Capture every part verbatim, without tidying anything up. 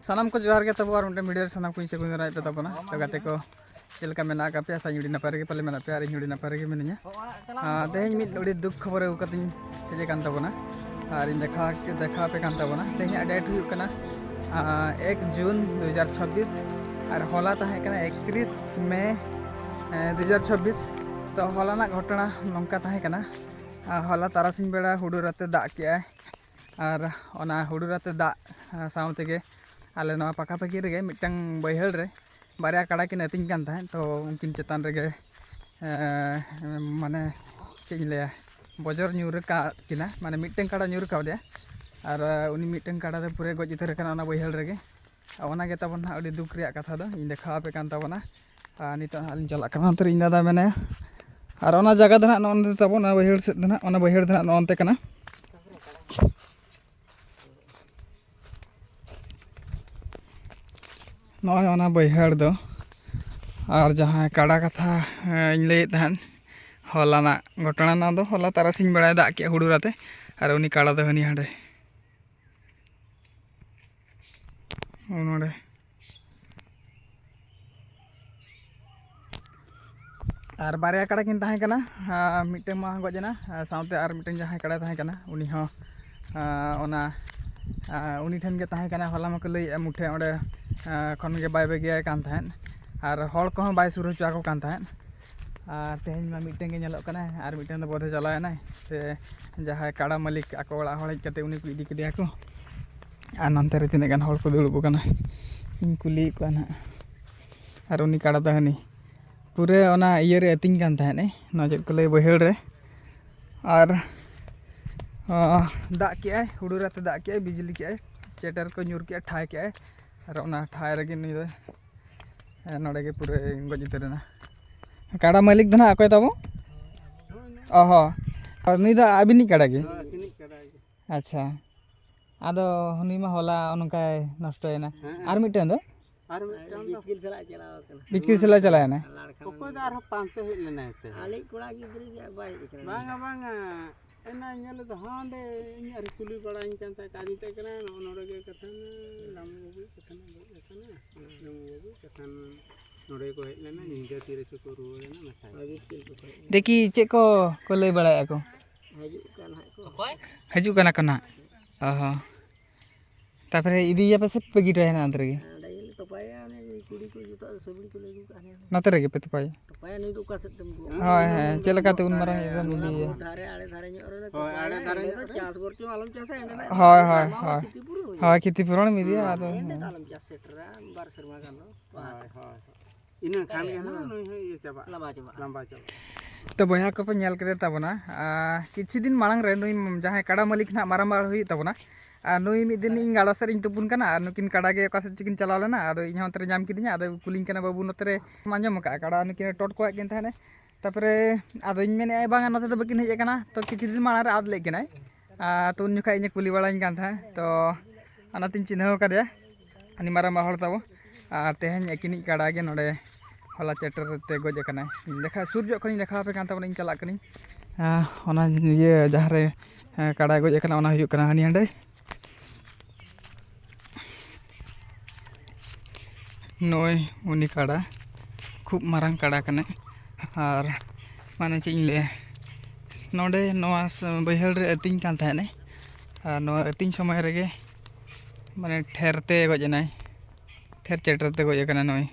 ᱥᱟᱱᱟᱢ ᱠᱚ ᱡᱚᱦᱟᱨ ᱜᱮ ᱛᱟᱵᱚ, ᱟᱨ ᱢᱤᱫᱴᱮᱱ ᱵᱷᱤᱰᱤᱭᱳ ᱨᱮ ᱥᱟᱱᱟᱢ ᱠᱚᱧ ᱥᱟᱹᱜᱩᱱ ᱫᱟᱨᱟᱢᱮᱫ ᱯᱮ ᱛᱟᱵᱚᱱᱟ᱾ ᱛᱚ ᱜᱟᱛᱮ ᱠᱚ, ᱪᱮᱫ ᱞᱮᱠᱟ ᱢᱮᱱᱟᱜ ᱟᱠᱟᱫ ᱯᱮᱭᱟ? ᱟᱥᱟᱧ ᱟᱹᱰᱤ ᱱᱟᱯᱟᱭ ᱨᱮᱜᱮ ᱯᱟᱞᱮ ᱢᱮᱱᱟᱜ ᱯᱮᱭᱟ, ᱟᱨ ᱤᱧ ᱦᱚᱸ ᱟᱹᱰᱤ ᱱᱟᱯᱟᱭ ᱨᱮᱜᱮ ᱢᱤᱱᱟᱹᱧᱟ᱾ ᱟᱨ ᱛᱮᱦᱮᱧ ᱢᱤᱫ ᱟᱹᱰᱤ ᱫᱩᱠ ᱠᱷᱚᱵᱚᱨ ᱟᱹᱜᱩ ᱠᱟᱛᱮᱧ ᱦᱮᱡ ᱟᱠᱟᱱ ᱛᱟᱵᱚᱱᱟ, ᱟᱨ ᱤᱧ ᱫᱮᱠᱷᱟᱣ ᱫᱮᱠᱷᱟᱣ ᱟᱯᱮ ᱠᱟᱱ ᱛᱟᱵᱚᱱᱟ᱾ ᱛᱮᱦᱮᱧᱟᱜ ᱰᱮᱴ ᱦᱩᱭᱩᱜ ᱠᱟᱱᱟ ᱮᱠ ᱡᱩᱱ ᱫᱩ ᱦᱟᱡᱟᱨ ᱪᱷᱟᱵᱵᱤᱥ, ᱟᱨ ᱦᱚᱞᱟ ᱛᱟᱦᱮᱸ ᱠᱟᱱᱟ ᱮᱠᱛᱨᱤᱥ ᱢᱮ ᱫᱩ ᱦᱟᱡᱟᱨ ᱪᱷᱟᱵᱵᱤᱥ᱾ ᱛᱚ ᱦᱚᱞᱟᱱᱟᱜ ᱜᱷᱚᱴᱚᱱᱟ ᱱᱚᱝᱠᱟ ᱛᱟᱦᱮᱸ ᱠᱟᱱᱟ᱾ ᱟᱨ ᱦᱚᱞᱟ ᱛᱟᱨᱟᱥᱤᱧ ᱵᱮᱲᱟ ᱦᱩᱰᱩᱨ ᱟᱛᱮ ᱫᱟᱜ ᱠᱮᱜᱼᱟᱭ, ᱟᱨ ᱚᱱᱟ ᱦᱩᱰᱩᱨ ᱟᱛᱮ ᱫᱟᱜ ᱥᱟᱶ ᱛᱮᱜᱮ ᱟᱞᱮ ᱱᱚᱣᱟ ᱯᱟᱠᱟ ᱯᱟᱠᱤ ᱨᱮᱜᱮ ᱢᱤᱫᱴᱟᱝ ᱵᱟᱹᱭᱦᱟᱹᱲ ᱨᱮ ᱵᱟᱨᱭᱟ ᱠᱟᱲᱟ ᱠᱤᱱ ᱟᱹᱛᱤᱧ ᱠᱟᱱ ᱛᱟᱦᱮᱸᱫ᱾ ᱛᱚ ᱩᱱᱠᱤᱱ ᱪᱮᱛᱟᱱ ᱨᱮᱜᱮ ᱢᱟᱱᱮ ᱪᱮᱫ ᱤᱧ ᱞᱟᱹᱭᱟ, ᱵᱚᱡᱚᱨ ᱧᱩᱨ ᱟᱠᱟᱫ ᱠᱤᱱᱟ, ᱢᱟᱱᱮ ᱢᱤᱫᱴᱟᱝ ᱠᱟᱲᱟ ᱧᱩᱨ ᱠᱟᱣᱫᱮᱭᱟ, ᱟᱨ ᱩᱱᱤ ᱢᱤᱫᱴᱟᱝ ᱠᱟᱲᱟ ᱫᱚ ᱯᱩᱨᱟᱹ ᱜᱚᱡ ᱩᱛᱟᱹᱨ ᱟᱠᱟᱱᱟ ᱚᱱᱟ ᱵᱟᱹᱭᱦᱟᱹᱲ ᱨᱮᱜᱮ᱾ ᱟᱨ ᱚᱱᱟᱜᱮ ᱛᱟᱵᱚᱱ ᱱᱟᱦᱟᱜ ᱟᱹᱰᱤ ᱫᱩᱠ ᱨᱮᱭᱟᱜ ᱠᱟᱛᱷᱟ ᱫᱚ ᱤᱧ ᱫᱮᱠᱷᱟᱣ ᱟᱯᱮ ᱠᱟᱱ ᱛᱟᱵᱚᱱᱟ᱾ ᱟᱨ ᱱᱤᱛᱚᱜ ᱦᱟᱸᱜ ᱞᱤᱧ ᱪᱟᱞᱟᱜ ᱠᱟᱱᱟ, ᱚᱱᱛᱮ ᱨᱮ ᱤᱧ ᱫᱟᱫᱟ ᱢᱮᱱᱟᱭᱟ᱾ ᱟᱨ ᱚᱱᱟ ᱡᱟᱭᱜᱟ ᱫᱚ ᱱᱟᱦᱟᱜ ᱱᱚᱜᱼᱚ ᱱᱚᱰᱮ ᱛᱟᱵᱚᱱ, ᱚᱱᱟ ᱵᱟᱹᱭᱦᱟᱹᱲ ᱥᱮᱫ ᱫᱚ ᱱᱟᱦᱟᱜ, ᱚᱱᱟ ᱵᱟᱹᱭᱦᱟᱹᱲ ᱫᱚ ᱱᱟᱦᱟᱜ ᱱᱚᱜᱼᱚ ᱱᱚᱱᱛᱮ ᱠᱟᱱᱟ᱾ ᱱᱚᱜᱼᱚᱭ ᱚᱱᱟ ᱵᱟᱹᱭᱦᱟᱹᱲ ᱫᱚ᱾ ᱟᱨ ᱡᱟᱦᱟᱸ ᱠᱟᱰᱟ ᱠᱟᱛᱷᱟ ᱤᱧ ᱞᱟᱹᱭᱮᱫ ᱛᱟᱦᱮᱸᱫ, ᱦᱚᱞᱟᱱᱟᱜ ᱜᱷᱚᱴᱚᱱᱟ, ᱱᱚᱣᱟ ᱫᱚ ᱦᱚᱞᱟ ᱛᱟᱨᱟᱥᱤᱧ ᱵᱮᱲᱟᱭ ᱫᱟᱜ ᱠᱮᱜᱼᱟ ᱦᱩᱰᱩᱨ ᱟᱛᱮ᱾ ᱟᱨ ᱩᱱᱤ ᱠᱟᱰᱟ ᱫᱚ ᱦᱟᱹᱱᱤ ᱦᱟᱸᱰᱮ, ᱱᱚᱰᱮ᱾ ᱟᱨ ᱵᱟᱨᱭᱟ ᱠᱟᱰᱟ ᱠᱤᱱ ᱛᱟᱦᱮᱸ ᱠᱟᱱᱟ, ᱟᱨ ᱢᱤᱫᱴᱟᱝ ᱢᱟ ᱜᱚᱡ ᱮᱱᱟ, ᱟᱨ ᱥᱟᱶᱛᱮ ᱟᱨ ᱢᱤᱫᱴᱟᱝ ᱡᱟᱦᱟᱸᱭ ᱠᱟᱰᱟᱭ ᱛᱟᱦᱮᱸ ᱠᱟᱱᱟ, ᱩᱱᱤ ᱦᱚᱸ, ᱟᱨ ᱚᱱᱟ, ᱟᱨ ᱩᱱᱤ ᱴᱷᱮᱱ ᱜᱮ ᱛᱟᱦᱮᱸ ᱠᱟᱱᱟ᱾ ᱦᱚᱞᱟ ᱢᱟᱠᱚ ᱞᱟᱹᱭᱮᱫᱼᱟ, ᱢᱩᱴᱷᱮ ᱚᱸᱰᱮ, ᱟᱨ ᱠᱷᱚᱱ ᱜᱮ ᱵᱟᱭ ᱵᱟᱹᱜᱤᱭᱟᱭ ᱠᱟᱱ ᱛᱟᱦᱮᱸᱫ, ᱟᱨ ᱦᱚᱲ ᱠᱚᱦᱚᱸ ᱵᱟᱭ ᱥᱩᱨ ᱦᱚᱪᱚ ᱟᱠᱚ ᱠᱟᱱ ᱛᱟᱦᱮᱸᱫ᱾ ᱟᱨ ᱛᱮᱦᱮᱧ ᱢᱟ ᱢᱤᱫᱴᱟᱝ ᱜᱮ ᱧᱮᱞᱚᱜ ᱠᱟᱱᱟᱭ, ᱟᱨ ᱢᱤᱫᱴᱟᱝ ᱫᱚ ᱵᱳᱫᱷᱚᱭ ᱪᱟᱞᱟᱣ ᱮᱱᱟᱭ, ᱥᱮ ᱡᱟᱦᱟᱸᱭ ᱠᱟᱰᱟ ᱢᱟᱹᱞᱤᱠ ᱟᱠᱚ ᱚᱲᱟᱜ ᱦᱚᱲ ᱦᱮᱡ ᱠᱟᱛᱮ ᱩᱱᱤ ᱠᱚ ᱤᱫᱤ ᱠᱮᱫᱮᱭᱟ ᱠᱚ᱾ ᱟᱨ ᱱᱚᱱᱛᱮ ᱨᱮ ᱛᱤᱱᱟᱹᱜ ᱜᱟᱱ ᱦᱚᱲ ᱠᱚ ᱫᱩᱲᱩᱵ ᱟᱠᱟᱱᱟ, ᱤᱧ ᱠᱩᱞᱤᱭᱮᱫ ᱠᱚᱣᱟ ᱱᱟᱦᱟᱜ᱾ ᱟᱨ ᱩᱱᱤ ᱠᱟᱰᱟ ᱫᱚ ᱦᱟᱹᱱᱤ ᱯᱩᱨᱟᱹ ᱚᱱᱟ ᱤᱭᱟᱹ ᱨᱮ ᱟᱹᱛᱤᱧ ᱠᱟᱱ ᱛᱟᱦᱮᱸᱫ ᱮ, ᱱᱚᱣᱟ ᱪᱮᱫ ᱠᱚ ᱞᱟᱹᱭᱟ, ᱵᱟᱹᱭᱦᱟᱹᱲ ᱨᱮ᱾ ᱟᱨ, ᱟᱸ, ᱫᱟᱜ ᱠᱮᱜᱼᱟᱭ, ᱦᱩᱰᱩᱨ ᱟᱛᱮ ᱫᱟᱜ ᱠᱮᱜᱼᱟᱭ, ᱵᱤᱡᱽᱞᱤ ᱠᱮᱜᱼᱟᱭ, ᱪᱮᱴᱮᱨ ᱠᱚ ᱧᱩᱨ ᱠᱮᱜᱼᱟ, ᱴᱷᱟᱭ ᱠᱮᱜᱼᱟᱭ᱾ ᱟᱨ ᱚᱱᱟ ᱴᱷᱟᱭ ᱨᱮᱜᱮ ᱱᱩᱭ ᱫᱚ, ᱦᱮᱸ, ᱱᱚᱰᱮ ᱜᱮ ᱯᱩᱨᱟᱹ ᱜᱚᱡ ᱩᱛᱟᱹᱨ ᱮᱱᱟ᱾ ᱠᱟᱰᱟ ᱢᱟᱹᱞᱤᱠ ᱫᱚ ᱱᱟᱦᱟᱜ ᱚᱠᱚᱭ ᱛᱟᱵᱚ? ᱚ ᱦᱚᱸ᱾ ᱟᱨ ᱱᱩᱭ ᱫᱚ ᱟᱹᱵᱤᱱᱤᱡ ᱠᱟᱰᱟ ᱜᱮ? ᱦᱮᱸ, ᱟᱹᱠᱤᱱᱤᱡ ᱠᱟᱰᱟ ᱜᱮ᱾ ᱟᱪᱪᱷᱟ᱾ ᱟᱫᱚ ᱩᱱᱤ ᱢᱟ ᱦᱚᱞᱟ ᱱᱚᱝᱠᱟᱭ ᱱᱚᱥᱴᱚᱭᱮᱱᱟ᱾ ᱦᱮᱸ᱾ ᱟᱨ ᱢᱤᱫᱴᱟᱝ ᱫᱚ? ᱟᱨ ᱢᱤᱫᱴᱟᱝ ᱫᱚ ᱵᱤᱪᱠᱤᱞ ᱥᱮᱞᱟ ᱪᱟᱞᱟᱣ ᱟᱠᱟᱱᱟ᱾ ᱵᱤᱪᱠᱤᱞ ᱥᱮᱞᱟ ᱪᱟᱞᱟᱣᱮᱱᱟ? ᱚᱠᱚᱭ ᱫᱚ ᱟᱨᱦᱚᱸ ᱯᱟᱱᱛᱮ ᱦᱮᱡ ᱞᱮᱱᱟᱭ ᱛᱮ᱾ ᱟᱞᱮ ᱠᱚᱲᱟ ᱜᱤᱫᱽᱨᱟᱹ ᱜᱮ ᱵᱟᱭ ᱦᱮᱡ ᱟᱠᱟᱱᱟ᱾ ᱵᱟᱝᱟ, ᱵᱟᱝᱟ᱾ ᱮᱱᱟ ᱧᱮᱞ ᱫᱚ ᱦᱟᱸᱰᱮ ᱤᱧ ᱟᱨ ᱠᱩᱞᱤ ᱵᱟᱲᱟᱧ ᱠᱟᱱ ᱛᱟᱦᱮᱸᱫ, ᱟᱨ ᱢᱮᱛᱟᱭ ᱠᱟᱱᱟ, "ᱱᱚᱜᱼᱚ ᱱᱚᱰᱮ ᱜᱮ ᱠᱟᱛᱷᱟ ᱢᱮᱱᱟᱜᱼᱟ, ᱫᱟᱢ ᱵᱟᱹᱵᱩ ᱠᱚ ᱱᱚᱰᱮ ᱠᱚ ᱦᱮᱡ ᱞᱮᱱᱟ, ᱧᱤᱫᱟᱹ ᱛᱤ ᱨᱮᱪᱚ ᱠᱚ ᱨᱩᱣᱟᱹᱲ ᱮᱱᱟ, ᱱᱟᱥᱟᱭ ᱮᱱᱟ᱾ ᱫᱮᱠᱤ ᱪᱮᱫ ᱠᱚ ᱠᱚ ᱞᱟᱹᱭ ᱵᱟᱲᱟᱭᱮᱫᱼᱟ ᱠᱚ? ᱦᱤᱡᱩᱜ ᱠᱟᱱ ᱦᱟᱸᱜ ᱠᱚ᱾ ᱦᱤᱡᱩᱜ ᱠᱟᱱᱟ ᱠᱚ ᱱᱟᱦᱟᱜ᱾ ᱚ ᱦᱚᱸ᱾ ᱛᱟᱯᱚᱨᱮ ᱤᱫᱤᱭᱮᱭᱟᱯᱮ ᱥᱮ ᱯᱮ ᱜᱤᱰᱤ ᱦᱚᱴᱚᱭᱟ ᱱᱟᱦᱟᱜ ᱚᱱᱛᱮ ᱨᱮᱜᱮ? ᱚᱸᱰᱮ ᱜᱮᱞᱮ ᱛᱚᱯᱟᱭᱟ, ᱚᱱᱮ ᱠᱩᱲᱤ ᱠᱚ ᱡᱚᱛᱚ ᱥᱩᱠᱨᱤ ᱠᱚᱞᱮ ᱟᱹᱜᱩ ᱠᱟᱜᱼᱟ ᱱᱟᱦᱟᱜ᱾ ᱱᱚᱛᱮ ᱨᱮᱜᱮ ᱯᱮ ᱛᱚᱯᱟᱭᱟ? ᱛᱚᱯᱟᱭᱟ, ᱱᱩᱭ ᱫᱚ ᱚᱠᱟ ᱥᱮᱫ ᱛᱮᱢ ᱜᱚᱜ ᱦᱳᱭ, ᱦᱳᱭ᱾ ᱪᱮᱫ ᱞᱮᱠᱟ ᱛᱮᱵᱚᱱ ᱢᱟᱨᱟᱝ ᱮᱫ ᱠᱚᱣᱟ, ᱤᱫᱤᱭᱮᱭᱟ᱾ ᱫᱷᱟᱨᱮ, ᱟᱲᱮ ᱫᱷᱟᱨᱮ ᱧᱚᱜ ᱨᱮᱞᱮ ᱦᱳᱭ, ᱛᱚᱯᱟᱭᱟ, ᱟᱲᱮ ᱫᱷᱟᱨᱮ ᱚᱸᱰᱮ ᱧᱚᱜ ᱫᱚ ᱨᱮ᱾ ᱪᱟᱥ ᱵᱚᱨᱪᱚᱢ ᱟᱞᱚᱢ ᱪᱟᱥᱟ, ᱮᱸᱰᱮ ᱢᱟ ᱦᱳᱭ, ᱦᱳᱭ, ᱟᱢᱟᱜ ᱦᱚᱸ ᱦᱳᱭ᱾ ᱠᱷᱤᱛᱤ ᱯᱩᱨᱟᱹᱣ ᱦᱩᱭᱩᱜᱼᱟ᱾ ᱦᱳᱭ, ᱠᱷᱤᱛᱤ ᱯᱩᱨᱚᱱ ᱮᱢ ᱤᱫᱤᱭᱟ, ᱦᱮᱸ, ᱟᱫᱚ ᱮᱸᱰᱮ ᱦᱮᱸ᱾ ᱫᱚ ᱟᱞᱚᱢ ᱪᱟᱥ ᱥᱮᱴᱮᱨᱟ, ᱵᱟᱨ ᱥᱮᱨᱢᱟ ᱜᱟᱱ ᱫᱚ᱾ ᱦᱳᱭ, ᱦᱳᱭ, ᱦᱳᱭ᱾ ᱤᱱᱟᱹ ᱠᱷᱟᱱ ᱜᱮ ᱦᱟᱸᱜ ᱱᱩᱭ ᱦᱚᱸ ᱤᱭᱟᱹ ᱪᱟᱵᱟᱜᱼᱟ᱾ ᱞᱟᱸᱵᱟ ᱪᱟᱵᱟᱜᱼᱟ᱾ ᱞᱟᱸᱵᱟ ᱪᱟᱵᱟᱜᱼᱟ᱾ ᱛᱚ ᱵᱚᱭᱦᱟ ᱠᱚᱯᱮ ᱧᱮᱞ ᱠᱮᱫᱮ ᱛᱟᱵᱚᱱᱟ, ᱟᱨ ᱠᱤᱪᱷᱩ ᱫᱤᱱ ᱢᱟᱲᱟᱝ ᱨᱮ ᱱᱩᱭ ᱡᱟᱦᱟᱸᱭ ᱠᱟᱰᱟ ᱢᱟᱹᱞᱤᱠ ᱱᱟᱦᱟᱜ ᱢᱟᱨᱟᱝ ᱵᱟᱦᱟ ᱦᱩᱭᱩᱜ ᱛᱟᱵᱚᱱᱟ, ᱟᱨ ᱱᱩᱭ ᱢᱤᱫ ᱫᱤᱱ ᱤᱧ ᱜᱟᱰᱟ ᱥᱮᱫ ᱨᱤᱧ ᱛᱩᱯᱩᱱ ᱠᱟᱱᱟ, ᱟᱨ ᱱᱩᱠᱤᱱ ᱠᱟᱰᱟ ᱜᱮ ᱚᱠᱟ ᱥᱮᱫ ᱪᱚᱠᱤᱱ ᱪᱟᱞᱟᱣ ᱞᱮᱱᱟ, ᱟᱫᱚ ᱤᱧ ᱦᱚᱸ ᱚᱱᱛᱮ ᱨᱮ ᱧᱟᱢ ᱠᱤᱫᱤᱧᱟ, ᱟᱫᱚ ᱠᱩᱞᱤᱧ ᱠᱟᱱᱟ, "ᱵᱟᱹᱵᱩ, ᱱᱚᱛᱮ ᱨᱮ ᱟᱸᱡᱚᱢ ᱟᱠᱟᱫᱼᱟ, ᱠᱟᱰᱟ ᱱᱩᱠᱤᱱ ᱴᱚᱴ ᱠᱚᱣᱟᱜ ᱠᱤᱱ ᱛᱟᱦᱮᱸᱱᱟ?" ᱛᱟᱯᱚᱨᱮ ᱟᱫᱚᱧ ᱢᱮᱱᱮᱫᱼᱟ, "ᱵᱟᱝᱟ, ᱱᱚᱛᱮ ᱫᱚ ᱵᱟᱹᱠᱤᱱ ᱦᱮᱡ ᱟᱠᱟᱱᱟ, ᱛᱚ ᱠᱤᱪᱷᱩ ᱫᱤᱱ ᱢᱟᱲᱟᱝ ᱨᱮ ᱟᱫ ᱞᱮᱫ ᱠᱤᱱᱟᱭ᱾" ᱟᱨ ᱛᱚ ᱩᱱ ᱡᱚᱠᱷᱟᱡ ᱤᱧᱮ ᱠᱩᱞᱤ ᱵᱟᱲᱟᱧ ᱠᱟᱱ ᱛᱟᱦᱮᱸᱫ, ᱛᱚ ᱚᱱᱟᱛᱤᱧ ᱪᱤᱱᱦᱟᱹᱣ ᱠᱟᱫᱮᱭᱟ, ᱩᱱᱤ ᱢᱟᱨᱟᱝ ᱵᱟᱵᱟ ᱦᱚᱲ ᱛᱟᱵᱚ᱾ ᱟᱨ ᱛᱮᱦᱮᱧ ᱟᱹᱠᱤᱱᱤᱡ ᱠᱟᱰᱟ ᱜᱮ ᱱᱚᱰᱮ ᱦᱚᱞᱟ ᱪᱮᱴᱮᱨ ᱛᱮ ᱜᱚᱡ ᱟᱠᱟᱱᱟᱭ᱾ ᱤᱧ ᱫᱮᱠᱷᱟ, ᱥᱩᱨ ᱧᱚᱜ ᱠᱷᱚᱱᱤᱧ ᱫᱮᱠᱷᱟᱣ ᱟᱯᱮ ᱠᱟᱱ ᱛᱟᱵᱚᱱᱟ, ᱤᱧ ᱪᱟᱞᱟᱜ ᱠᱟᱹᱱᱟᱹᱧ᱾ ᱟᱨ ᱚᱱᱟ ᱤᱭᱟᱹ ᱡᱟᱦᱟᱸ ᱨᱮ, ᱮᱸ, ᱠᱟᱰᱟᱭ ᱜᱚᱡ ᱟᱠᱟᱱᱟ, ᱚᱱᱟ ᱦᱩᱭᱩᱜ ᱠᱟᱱᱟ ᱦᱟᱹᱱᱤ ᱦᱟᱸᱰᱮ᱾ ᱱᱚᱜᱼᱚᱭ ᱩᱱᱤ ᱠᱟᱰᱟ, ᱠᱷᱩᱵ ᱢᱟᱨᱟᱝ ᱠᱟᱰᱟ ᱠᱟᱱᱟᱭ᱾ ᱟᱨ ᱢᱟᱱᱮ ᱪᱮᱫ ᱤᱧ ᱞᱟᱹᱭᱟ, ᱱᱚᱰᱮ ᱱᱚᱣᱟ ᱥ-, ᱵᱟᱹᱭᱦᱟᱹᱲ ᱨᱮ ᱟᱹᱛᱤᱧ ᱠᱟᱱ ᱛᱟᱦᱮᱱᱟᱭ᱾ ᱟᱨ ᱱᱚᱣᱟ ᱟᱹᱛᱤᱧ ᱥᱚᱢᱚᱭ ᱨᱮᱜᱮ ᱢᱟᱱᱮ ᱴᱷᱮᱨ ᱛᱮ ᱜᱚᱡ ᱮᱱᱟᱭ, ᱴᱷᱮᱨ ᱪᱮᱴᱮᱨ ᱛᱮ ᱜᱚᱡ ᱟᱠᱟᱱᱟ᱾ ᱱᱚᱜᱼᱚᱭ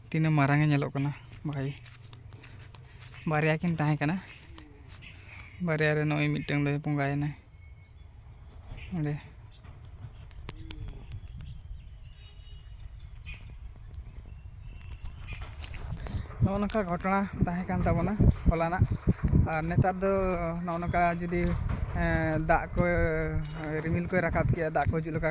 ᱛᱤᱱᱟᱹᱜ ᱢᱟᱨᱟᱝ ᱮ ᱧᱮᱞᱚᱜ ᱠᱟᱱᱟ ᱵᱷᱟᱭ, ᱵᱟᱨᱭᱟ ᱠᱤᱱ ᱛᱟᱦᱮᱸ ᱠᱟᱱᱟ, ᱵᱟᱨᱭᱟ ᱨᱮ ᱱᱚᱜᱼᱚᱭ ᱢᱤᱫᱴᱟᱝ ᱫᱚᱭ ᱵᱚᱸᱜᱟᱭᱮᱱᱟᱭ᱾ ᱚᱸᱰᱮ᱾ ᱱᱚᱜᱼᱚ ᱱᱚᱝᱠᱟ ᱜᱷᱚᱴᱚᱱᱟ ᱛᱟᱦᱮᱸ ᱠᱟᱱ ᱛᱟᱵᱚᱱᱟ ᱦᱚᱞᱟᱱᱟᱜ᱾ ᱟᱨ ᱱᱮᱛᱟᱨ ᱫᱚ ᱱᱚᱜᱼᱚ ᱱᱚᱝᱠᱟ ᱡᱩᱫᱤ, ᱮᱸ, ᱫᱟᱜ ᱠᱚ, ᱨᱤᱢᱤᱞ ᱠᱚᱭ ᱨᱟᱠᱟᱵ ᱠᱮᱜᱼᱟ, ᱫᱟᱜ ᱠᱚ ᱦᱤᱡᱩᱜ ᱞᱮᱠᱟ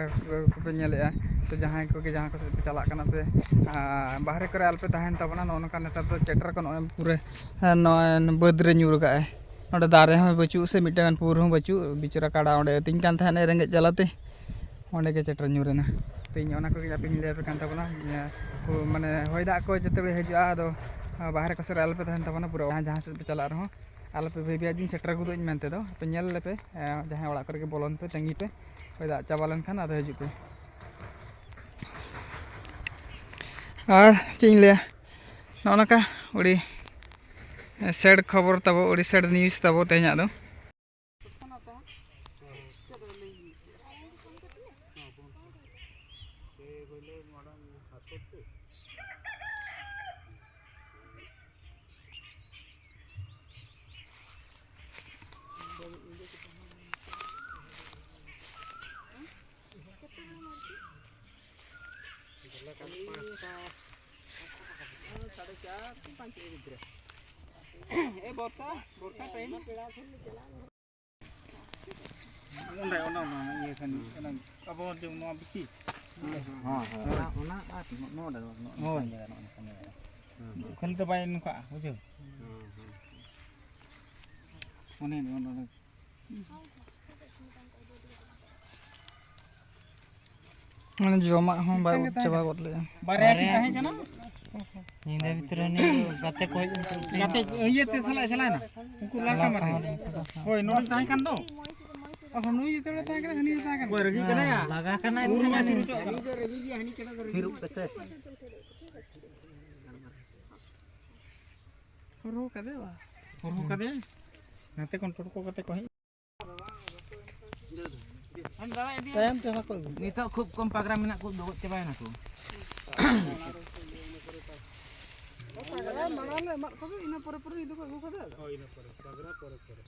ᱠᱚᱯᱮ ᱧᱮᱞᱮᱜᱼᱟ, ᱛᱚ ᱡᱟᱦᱟᱸᱭ ᱠᱚᱜᱮ ᱡᱟᱦᱟᱸ ᱠᱚ ᱥᱮᱫ ᱯᱮ ᱪᱟᱞᱟᱜ ᱠᱟᱱᱟ ᱯᱮ, ᱟᱨ ᱵᱟᱦᱨᱮ ᱠᱚᱨᱮ ᱟᱞᱚᱯᱮ ᱛᱟᱦᱮᱱ ᱛᱟᱵᱚᱱᱟ᱾ ᱱᱚᱜᱼᱚ ᱱᱚᱝᱠᱟ ᱱᱮᱛᱟᱨ ᱫᱚ ᱪᱮᱴᱮᱨ ᱠᱚ ᱱᱚᱜᱼᱚᱭ ᱯᱩᱨᱟᱹ, ᱮᱸ, ᱱᱚᱜᱼᱚᱭ ᱵᱟᱹᱫᱽ ᱨᱮ ᱧᱩᱨ ᱠᱟᱜᱼᱟᱭ᱾ ᱱᱚᱰᱮ ᱫᱟᱨᱮ ᱦᱚᱸ ᱵᱟᱹᱪᱩᱜ ᱥᱮ ᱢᱤᱫᱴᱟᱝ ᱜᱟᱱ ᱯᱩᱨ ᱦᱚᱸ ᱵᱟᱹᱪᱩᱜ, ᱵᱤᱪᱟᱹᱨᱟ ᱠᱟᱰᱟ ᱚᱸᱰᱮ ᱟᱹᱛᱤᱧ ᱠᱟᱱ ᱛᱟᱦᱮᱸᱫ ᱨᱮᱸᱜᱮᱡ ᱡᱟᱞᱟᱛᱮ, ᱚᱸᱰᱮ ᱜᱮ ᱪᱮᱴᱮᱨ ᱧᱩᱨ ᱮᱱᱟ᱾ ᱛᱚ ᱤᱧ ᱚᱱᱟ ᱠᱚᱜᱮ ᱟᱯᱮᱧ ᱞᱟᱹᱭ ᱟᱯᱮ ᱠᱟᱱ ᱛᱟᱵᱚᱱᱟ᱾ ᱤᱭᱟᱹ, ᱠᱚ, ᱢᱟᱱᱮ ᱦᱚᱭ ᱫᱟᱜ ᱠᱚ ᱡᱟᱛᱮ ᱵᱟᱭ ᱦᱤᱡᱩᱜᱼᱟ, ᱟᱫᱚ ᱵᱟᱦᱨᱮ ᱠᱚ ᱥᱮᱫ ᱨᱮ ᱟᱞᱚᱯᱮ ᱛᱟᱦᱮᱱ ᱛᱟᱵᱚᱱᱟ᱾ ᱯᱩᱨᱟᱹ ᱡᱟᱦᱟᱸ, ᱡᱟᱦᱟᱸ ᱥᱮᱫ ᱯᱮ ᱪᱟᱞᱟᱜ ᱨᱮᱦᱚᱸ ᱟᱞᱚᱯᱮ ᱵᱷᱟᱹᱵᱤᱭᱟ ᱡᱮᱧ ᱥᱮᱴᱮᱨ ᱜᱚᱫᱚᱜ ᱟᱹᱧ ᱢᱮᱱᱛᱮ ᱫᱚ᱾ ᱟᱯᱮ ᱧᱮᱞ ᱞᱮᱯᱮ, ᱮᱸ, ᱡᱟᱦᱟᱸᱭ ᱚᱲᱟᱜ ᱠᱚᱨᱮ ᱜᱮ ᱵᱚᱞᱚᱱ ᱯᱮ, ᱛᱟᱺᱜᱤ ᱯᱮ, ᱦᱚᱭ ᱫᱟᱜ ᱪᱟᱵᱟ ᱞᱮᱱᱠᱷᱟᱱ ᱟᱫᱚ ᱦᱤᱡᱩᱜ ᱯᱮ᱾ ᱟᱨ ᱪᱮᱫ ᱤᱧ ᱞᱟᱹᱭᱟ, ᱱᱚᱜᱼᱚ ᱱᱚᱝᱠᱟ ᱟᱹᱰᱤ sad ᱠᱷᱚᱵᱚᱨ ᱛᱟᱵᱚ, ᱟᱹᱰᱤ sad news ᱛᱟᱵᱚ ᱛᱮᱦᱮᱧᱟᱜ ᱫᱚ᱾ ᱚᱸᱰᱮ, ᱚᱸᱰᱮ, ᱚᱱᱟ ᱤᱭᱟᱹ ᱠᱷᱟᱱ, ᱚᱱᱟ ᱟᱵᱚ ᱡᱮ ᱱᱚᱣᱟ ᱵᱤᱥᱤ᱾ ᱦᱳᱭ, ᱦᱳᱭ᱾ ᱚᱱᱟ, ᱚᱱᱟ ᱟᱨ ᱱᱚ-, ᱱᱚᱰᱮ, ᱱᱚ-, ᱱᱚ-, ᱦᱳᱭ᱾ ᱱᱚᱝᱠᱟᱱ ᱡᱟᱭᱜᱟ, ᱱᱚᱜᱼᱚ ᱱᱚᱝᱠᱟᱱ ᱡᱟᱭᱜᱟ᱾ ᱦᱩᱸ, ᱦᱩᱸ᱾ ᱠᱷᱟᱹᱞᱤ ᱫᱚ ᱵᱟᱭ ᱱᱚᱝᱠᱟᱜᱼᱟ, ᱵᱩᱡᱷᱟᱹᱣ? ᱦᱩᱸ, ᱦᱩᱸ᱾ ᱚᱱᱮ, ᱚᱱᱮ, ᱚᱱᱮ᱾ ᱢᱟᱱᱮ ᱡᱚᱢᱟᱜ ᱦᱚᱸ ᱵᱟᱭ ᱩᱫ ᱪᱟᱵᱟ ᱜᱚᱫ ᱞᱮᱜᱼᱟ᱾ ᱵᱟᱨᱭᱟ ᱠᱤᱱ ᱛᱟᱦᱮᱸ ᱠᱟᱱᱟ᱾ ᱧᱤᱫᱟᱹ ᱵᱷᱤᱛᱨᱤ ᱨᱮ ᱩᱱᱤ ᱜᱟᱛᱮ ᱠᱚ ᱦᱮᱡ ᱮᱱ ᱛᱮ ᱜᱟᱛᱮ ᱤᱭᱟᱹ ᱛᱮ ᱥᱟᱞᱟᱜ ᱮ ᱪᱟᱞᱟᱣ ᱮᱱᱟ᱾ ᱩᱱᱠᱩ ᱞᱟᱞ ᱠᱟᱢᱟᱨ ᱨᱮᱱ᱾ ᱦᱳᱭ, ᱱᱚᱰᱮ ᱛᱟᱦᱮᱸ ᱠᱟᱱ ᱫᱚ᱾ ᱚ, ᱱᱩᱭ ᱡᱮᱛᱮ ᱵᱮᱲᱟ ᱛᱟᱦᱮᱸ ᱠᱟᱱᱟ, ᱦᱟᱹᱱᱤ ᱦᱚᱸ ᱛᱟᱦᱮᱸ ᱠᱟᱱᱟ᱾ ᱚᱠᱚᱭ ᱨᱟᱹᱜᱤ ᱠᱟᱱᱟᱭᱟ? ᱞᱟᱜᱟ ᱠᱟᱱᱟᱭ᱾ ᱩᱱᱤ ᱢᱟ ᱛᱤᱱᱟᱹᱜ ᱥᱤᱨᱤᱡᱚᱜ ᱠᱟᱱᱟ᱾ ᱛᱷᱤᱨᱚᱜ ᱯᱮᱥᱮ᱾ ᱦᱚᱨᱦᱚ ᱠᱟᱫᱮ ᱵᱟ? ᱦᱚᱨᱦᱚ ᱠᱟᱫᱮ? ᱱᱟᱛᱮ ᱠᱷᱚᱱ ᱴᱚᱴᱠᱚ ᱠᱟᱛᱮ ᱠᱚ ᱦᱮᱡ᱾ ᱛᱟᱭᱚᱢ ᱛᱮ ᱵᱟᱠᱚ ᱟᱹᱜᱩ᱾ ᱱᱤᱛᱚᱜ ᱠᱷᱩᱵ ᱠᱚᱢ ᱯᱟᱜᱽᱨᱟ ᱢᱮᱱᱟᱜ ᱠᱚ, ᱫᱚ ᱜᱚᱡ ᱪᱟᱵᱟᱭᱮᱱᱟ ᱠᱚ᱾ ᱯᱟᱜᱽᱨᱟ ᱢᱟᱲᱟᱝ ᱞᱮ ᱮᱢᱟᱫ ᱠᱚᱫᱚ, ᱤᱱᱟᱹ ᱯᱚᱨᱮ ᱯᱚᱨᱮ ᱤᱫᱤ ᱠᱚ ᱟᱹᱜᱩ ᱠᱟᱫᱟ᱾ ᱦᱳᱭ, ᱤᱱᱟᱹ ᱯᱚᱨᱮ, ᱯᱟᱜᱽᱨᱟ ᱯᱚᱨᱮ ᱯᱚᱨᱮ᱾